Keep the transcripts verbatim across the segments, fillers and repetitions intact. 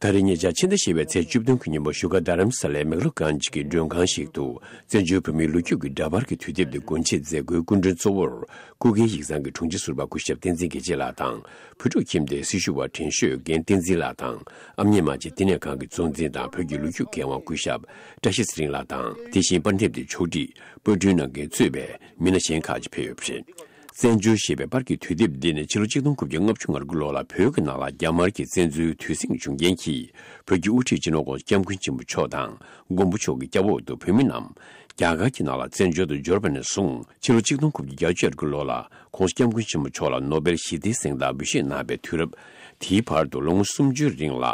ད་རེས་ཉེ་ཆར་ཕྱི་ཟླ་བཞི་པའི་ཚེས་བཅུ་བདུན་གྱི་ཉིན་མོ་བཞུགས་སྒར་རྡ་རམ་ས་ལའི་མེག་ལོ་གྷན་ཇི་གི་མགྲོན་ཁང་ཞིག་ཏུ། བཙན་བྱོལ་བོད་མིའི་ལོ་རྒྱུས་ཀྱི་འདྲ་པར་གྱི་དུས་དེབ་དེ་སྒོ་འབྱེད་མཛད་སྒོའི་སྐུ་མགྲོན་གཙོ་བོར། སྐུ་སྒེར་ཡིག་ཚང་གི་དྲུང་ཆེ་ཟུར་པ་སྐུ་ཞབས་བསྟན་འཛིན་དགེ་བྱེད་ལགས་དང་། བོད་ཕྲུག་ཁྱིམ་སྡེའི་སྲི་ཞུ་བ་དྲན་ཤོས་རྒན་བསྟན་འཛིན་ལགས་དང་། ཨ་མྱེས་རྨ་ཆེན་བསྟི་གནས་ཁང་གི་གཙོ་འཛིན་དང་བོད་ཀྱི་ལོ་རྒྱུས་མཁས་དབང་སྐུ་ཞབས་བཀྲ་ཤིས་ཚེ་རིང་ལགས་དང་། དེ་བཞིན་པར་དེབ་དེ་ཕྱོགས་སྒྲིག་པར་སྐྲུན་གནང་མཁན་གཙོས་པའི་མི་སྣ་གཞན་ཁག་ཅིག་ཕེབས་ཡོད་པ་རེད། བཙན་བྱོལ་ཞེས་པའི་པར་གྱི་དུས་དེབ་འདི་ནི་ཕྱི་ལོ་ཆིག་སྟོང་དགུ་བརྒྱ་ལྔ་བཅུ་ང་དགུ་ལོ་ལ་བོད་ཀྱི་ནང་ལ་རྒྱ་དམར་གྱི་བཙན་འཛུལ་དུས་ཟིང་བྱུང་རྐྱེན་གྱིས། བོད་ཀྱི་དབུ་ཁྲིད་སྤྱི་ནོར་༸གོང་ས་༸སྐྱབས་མགོན་ཆེན་པོ་མཆོག་དང་མགོན་པོ་མཆོག་གི་སྐྱབས་འོག་ཏུ་བོད་མི་རྣམས་རྒྱ་གར་གྱི་ནང་ལ་བཙན་བྱོལ་དུ་འབྱོར་བ་ནས་བཟུང་། ཕྱི་ལོ་ཆིག་སྟོང་དགུ་བརྒྱ་བརྒྱད་ཅུ་གྱ་དགུ་ལོ་ལ་༸གོང་ས་༸སྐྱབས་མགོན་ཆེན་པོ་མཆོག་ལ་ནོ་བེལ་ཞི་བདེའི་གཟེངས་རྟགས་འབུལ་བཞེས་གནང་བའི་དུས་རབས། དེའི་བར་དུ་ལོ་ངོ་སུམ་ཅུའི་རིང་ལ་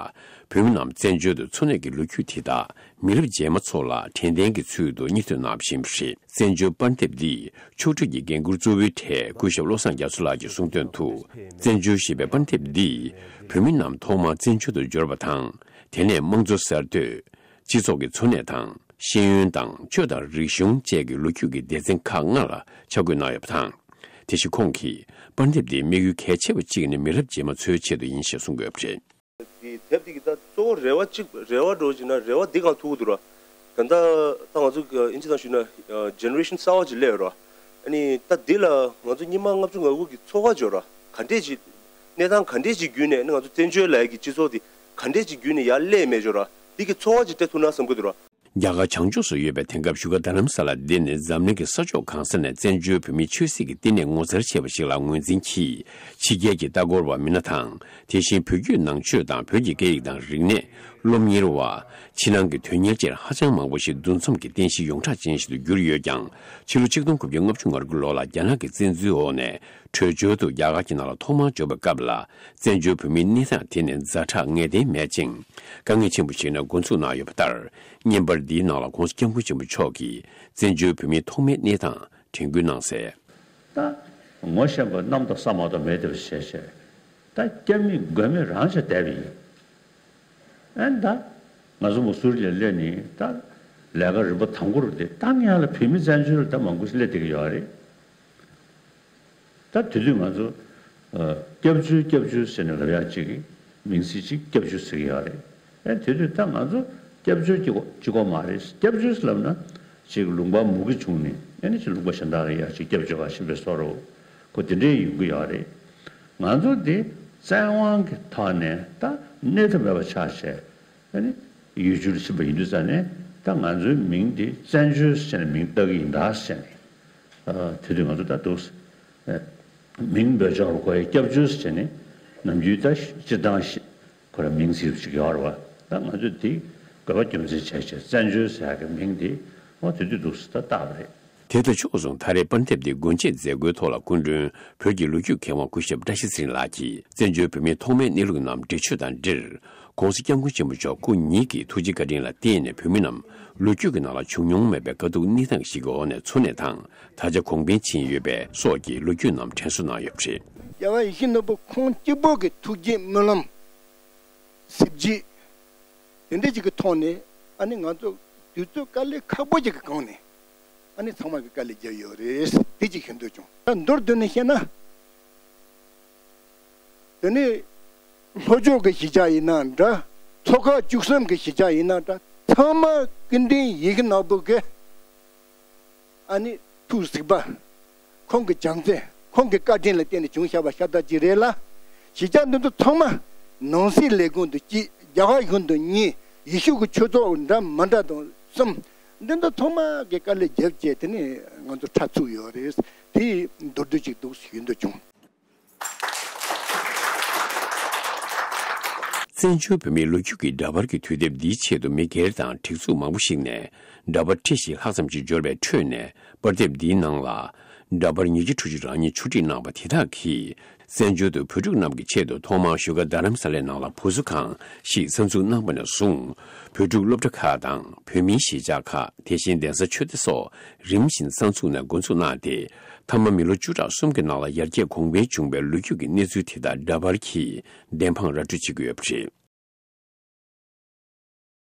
བོད་མི་རྣམས་བཙན་བྱོལ་དུ་འཚོ་གནས་ཀྱི་ལོ་རྒྱུས་དེ་དག་མི་རབས་རྗེས་མ་ཚོ་ལ་དྲན་རྟེན་གྱི་ཚུལ་དུ་སྙན་སྒྲོན་གནང་བཞིན་པ་རེད། བཙན་བྱོལ་པར་དེབ་འདི་ཕྱོགས་སྒྲིག་གི་འགན་འཁུར་གཙོ་བོའི་གྲས་སྐུ་ཞབས་བློ་བཟང་རྒྱ་མཚོ་ལགས་ཀྱིས་གསུངས་དོན་དུ། བཙན་བྱོལ་ཞེས་པའི་པར་དེབ་འདིས་བོད་མི་རྣམས་ཐོག་མར་བཙན་བྱོལ་དུ་འབྱོར་བ་དང་། དེ་ནས་དམངས་གཙོ་གསར་གཏོད། སྤྱི་ཚོགས་ཀྱི་འཚོ་གནས་དང་ཤེས་ཡོན་དང་ཆོས་དང་རིག་གཞུང་བཅས་ཀྱི་ལོ་རྒྱུས་ཀྱི་སྡེ་ཚན་ཁག་ལྔ་ལ་ཆ་བགོས་གནང་ཡོད་པ་དང་། དེ་བཞིན་ཁོང་གིས་པར་དེབ་འདིའི་དམིགས་ཡུལ་གལ་ཆེ་བ་གཅིག་ནི་མི་རབས་རྗེས་མ་ཚོའི་ཆེད་དུ་ཡིན་ཞེས་གསུངས་ཡོད་པ་རེད། དེ་དེབ་དེ་གི་ད་གཙོ་བོ་རེ་བ་གཅིག་རེ་བ་འགྲོ་བྱས་ན་རེ་བ་འདི་གང་ཐུག་གི་འདུག་ར། ད་ལྟ་ད་ང་ཚོ་གི་ཨིན་ཇི་ནང་ཞུས་ན་ཇེ་ནེ་རེ་ཤན་གསར་བ་ཅིག་སླེབས་ཡོད་ར། ཨ་ནི་ད་འདི་ལ་ང་ཚོ་སྔོན་མ་ལྔ་བཅུ་ང་དགུ་གི་ཚོར་བ་འཇོག་ར་ག་འདྲས་ཅིག་གནས་སྟངས་ག་འདྲས་ཅིག་བརྒྱུད་ནས་ཨ་ནི་ང་ཚོ་བཙན་བྱོལ་ལབ་ཡག་གི་སྤྱི་ཚོགས་དེ་ག་འདྲས་ཅིག་བརྒྱུད་ནས་ཡར་སླེབས་མེད་འཇོག་ར་འདི་གི་ཚོར་བ་ཅིག་སྤྲད་ཐུབ་ན་བསམ་གི་འདུག་ར། རྒྱ་གར་བྱང་ཕྱོགས་སུ་ཡོད་པའི་དེང་སྐབས་བཞུགས་སྒར་རྡ་རམ་ས་ལ་འདི་ནི་འཛམ་གླིང་གི་ས་ཕྱོགས་གང་ས་ནས་བཙན་བྱོལ་བོད་མིའི་ཆོས་སྲིད་ཀྱི་བསྟི་གནས་ངོ་མཚར་ཆེ་བ་ཞིག་ལ་ངོས་འཛིན་གྱིས། ཕྱི་རྒྱལ་གྱི་ལྟ་སྐོར་བ་མི་སྣ་དང་། དེ་བཞིན་བོད་བརྒྱུད་ནང་ཆོས་དང་བོད་ཀྱི་སྐད་ཡིག་དང་རིག་གནས། སློབ་གཉེར་བ། ཕྱི་ནང་གི་དོན་གཉེར་བཅས་ཧ་ཅང་མང་པོ་ཞིག་འདུ་འཛོམས་ཀྱི་རྟེན་གཞི་ཡོངས་གྲགས་ཅན་ཞིག་ཏུ་གྱུར་ཡོད་ཀྱང་། ཕྱི་ལོ་ཆིག་སྟོང་དགུ་བརྒྱ་ལྔ་བཅུ་ང་དགུ་ལོ་ལ་རྒྱ་ནག་གི་བཙན་འཛུལ་འོག་ནས་བྲོས་བྱོལ་དུ་རྒྱ་གར་གྱི་ནང་ལ་ཐོག་མར་འབྱོར་བའི་སྐབས་ལ། བཙན་བྱོལ་བོད་མིའི་གནས་སྟངས་དེ་ནི་ཛ་དྲག་ངེས་གཏན་མེད་ཅིང་། དཀའ་ངལ་ཆེན་པོ་ཞིག་ནས་འགོ་འཛུགས་གནང་ཡོད་པ་ལྟར། བརྙན་པར་འདིའི་ནང་ལ་༸གོང་ས་༸སྐྱབས་མགོན་ཆེན་པོ་མཆོག་གིས་བཙན་བྱོལ་བོད་མིའི་ཐོག་མའི་གནས་སྟངས་དྲན་སྐུལ་གནང་གསལ། ད་ངོ་ཤེས་པ་རྣམ་རྟོག་ས་མ་གཏོགས་མེད་དེ་བ་ཞེས་བཤད། ད་སྐྱབས་མེད་མགོན་མེད་རང་ཆ་དད་པ་ཡིན། ཨན་ད། ང་ཚོ་མུ་སུར་ལས་སླེབས་ནས་ད་ལས་ཀ་རིམ་པ་དང་པོ་རུ་དེ་ད་ངས་ཡང་ལ་བོད་མི་བཙན་བྱོལ་ལ་ད་མང་པོ་ཞིག་སླེབས་བསྡད་ཀྱི་ཡོད་རེད། ད་དེ་དུས་ང་ཚོ་ཨ་སྐྱབས་བཅོལ་སྐྱབས་བཅོལ་ཟེར་ནས་ལབ་ཡག་ཅིག་གི་མིང་ཚིག་ཅིག་སྐྱབས་བཅོལ་ཟེར་གྱི་ཡོད་རེད། ཨ་དེ་དུས་ད་ང་ཚོ་སྐྱབས་བཅོལ་གྱི་གོ་གཅིག་པོ་མ་རེད། སྐྱབས་བཅོལ་ལབ་ན་ཅིག་ལུང་པ་མུ་གེ་བྱུང་ནས་ཨ་ནི་ཅིག་ལུང་པ་གཞན་དག་ལ་ཡར་ཅིག་སྐྱབས་བཅོལ་ག་ཕྱིན་པའི་བཟོ་འདྲ་བོ་དེ་འདྲས་ཡོང་གི་ཡོད་རེད། ང་ཚོ་འདི་བཙན་དབང་གི་ཐོག་ནས་ད་གནས་ཐབས་མེད་པ་ཆགས་བྱས། ཨ་ནི་ཡུལ་གྲུར་ཕྱིན་པ་ཡིན་དུས་ཙང་ནས་ད་ང་ཚོའི་མིང་འདི་བཙན་བྱོལ་ཟེར་ནས་མིང་བཏགས་ཀྱི་ཡིན་ད་ཟེར་ནས། ཨ་དེ་དུས་ང་ཚོ་ད་འདུག་ཨ་མིང་འབོད་ཆོག་རུ་གོ་ཡ་སྐྱབས་བཅོལ་ཟེར་ནས་ནམ་རྒྱུན་ད་སྤྱིར་བཏང་ཞིག་ཁོ་ར་མིང་ཟེར་ཞིག་ཡོད་རེད་བ། ད་ང་ཚོས་འདི་དགོས་པ་རྒྱུ་མཚན་བྱས་བྱས་བཙན་བྱོལ་ཟེར་ཡ་གི་མིང་འདི་ཨོ་དེ་དུས་འདུག་ད་བཏགས་པ་རེད། དེ་དང་ཕྱོགས་མཚུངས་ད་རེས་པར་དེབ་འདི་སྒོ་འབྱེད་མཛད་སྒོའི་ཐོག་ལ་སྐུ་མགྲོན་བོད་ཀྱི་ལོ་རྒྱུས་མཁས་དབང་སྐུ་ཞབས་བཀྲ་ཤིས་ཚེ་རིང་ལགས་ཀྱིས་བཙན་བྱོལ་བོད་མིའི་ཐོག་མའི་གནས་ལུགས་རྣམས་འགྲེལ་བརྗོད་དང་འབྲེལ། ༸གོང་ས་༸སྐྱབས་མགོན་ཆེན་པོ་མཆོག་སྐུ་ཉིད་ཀྱི་ཐུགས་རྗེ་བཀའ་དྲིན་ལ་བརྟེན་ནས་བོད་མི་རྣམས་ལོ་རྒྱུས་ཀྱི་ནང་ལ་བྱུང་མྱོང་མེད་པའི་དཀའ་སྡུག་གནས་སྟངས་ཤིག་གི་འོག་ནས་འཚོ་གནས་དང་ད་ཆ་གོང་འཕེལ་ཕྱིན་ཡོད་པའི་སོགས་ཀྱི་ལོ་རྒྱུས་རྣམས་དྲན་གསོ་གནང་ཡོད་པ་རེད། རྒྱལ་བ་ཡིད་བཞིན་ནོར་བུ་ཁོང་གཅིག་པོ་གི་ཐུགས་རྗེ་སྨོན་ལམ། གཟི་བརྗིད། དེ་འདྲ་ཅིག་གི་ཐོག་ནས་ཨ་ནི་ང་ཚོ་དུས་ཚོད་དཀའ་ལས་ཁག་པོ་ཅིག་གི་སྒང་ནས་ཨ་ནི་ཚང་མ་གི་དཀའ་ལས་བརྒྱབ་ཡོད་རེད། དེ་ཅིག་ཞུ་འདོད་བྱུང་། ད་མདོར་བསྡུས་ནས་བཤད་ན། དེ་ནས་ལྷོ་ཕྱོགས་ཀྱི་གཞིས་ཆགས་ཡིན་ན་འདྲ། ཚོ་ཁག་བཅུ་གསུམ་གྱི་གཞིས་ཆགས་ཡིན་ན་འདྲ། ཚང་མ་སྐུ་མདུན་ཡིད་བཞིན་ནོར་བུ་གི་ཨ་ནི་ཐུགས་གཟིགས་པ། ཁོང་གི་བྱམས་བརྩེ། ཁོང་གི་བཀའ་དྲིན་ལ་བརྟེན་ནས་བྱུང་བཞག་པ་ཤ་སྟག་ཅིག་རེད་ལ། གཞིས་ཆགས་འདི་ཚོ་ཚང་མ་ནང་སྲིད་ལས་ཁུངས་དང་གཅིག་རྒྱ་གར་གཞུང་དང་གཉིས། ཡེ་ཤུ་གི་ཆོས་ཚོགས་འདྲ་མི་འདྲ་དང་གསུམ། འདི་ཚོ་ཚང་མ་གི་དཀའ་ལས་བརྒྱབ་བྱས་དེ་ནས་ང་ཚོ་ཕྲག་ཚུགས་ཡོད་རེད། དེ་མདོར་བསྡུས་ཅིག་འདུག་ཞུ་འདོད་བྱུང་། བཙན་བྱོལ་བོད་མིའི་ལོ་རྒྱུས་ཀྱི་འདྲ་པར་གྱི་དུས་དེབ་འདིའི་ཆེད་དུ་མི་སྒེར་དང་སྒྲིག་འཛུགས་མང་པོ་ཞིག་ནས་འདྲ་པར་ཁྲི་བཞི་ལྷག་ཙམ་ཞིག་འབྱོར་བའི་ཁྲོད་ནས་པར་དེབ་འདིའི་ནང་ལ་འདྲ་པར་ཉིས་བརྒྱ་དྲུག་ཅུ་རང་ཉིད་ཕྱོགས་སྒྲིག་གནང་བ་དེ་དག་གིས་བཙན་བྱོལ་དུ་བོད་ཕྲུག་རྣམས་ཀྱི་ཆེད་དུ་ཐོག་མར་བཞུགས་སྒར་རྡ་རམ་ས་ལའི་ནང་ལ་བུ་གསོ་ཁང་ཞིག་གསར་འཛུགས་གནང་པ་ནས་བཟུང་། བོད་ཕྲུག་སློབ་གྲྭ་ཁག་དང་བོད་མིའི་གཞིས་ཆགས་ཁག་དེ་བཞིན་གདན་ས་ཆོས་སྡེ་སོགས་རིམ་བཞིན་གསར་འཛུགས་ནས་འགོ་འཛུགས་གནང་སྟེ། མཐའ་མ་མི་ལོ་བཅུ་ཕྲག་གསུམ་གྱི་ནང་ལ་ཡར་རྒྱས་གོང་འཕེལ་བྱུང་བའི་ལོ་རྒྱུས་ཀྱི་གནས་ཚུལ་དེ་དག་འདྲ་པར་གྱིས་བདེན་དཔང་ར་སྤྲོད་བྱེད་ཀྱི་ཡོད་པ་རེད།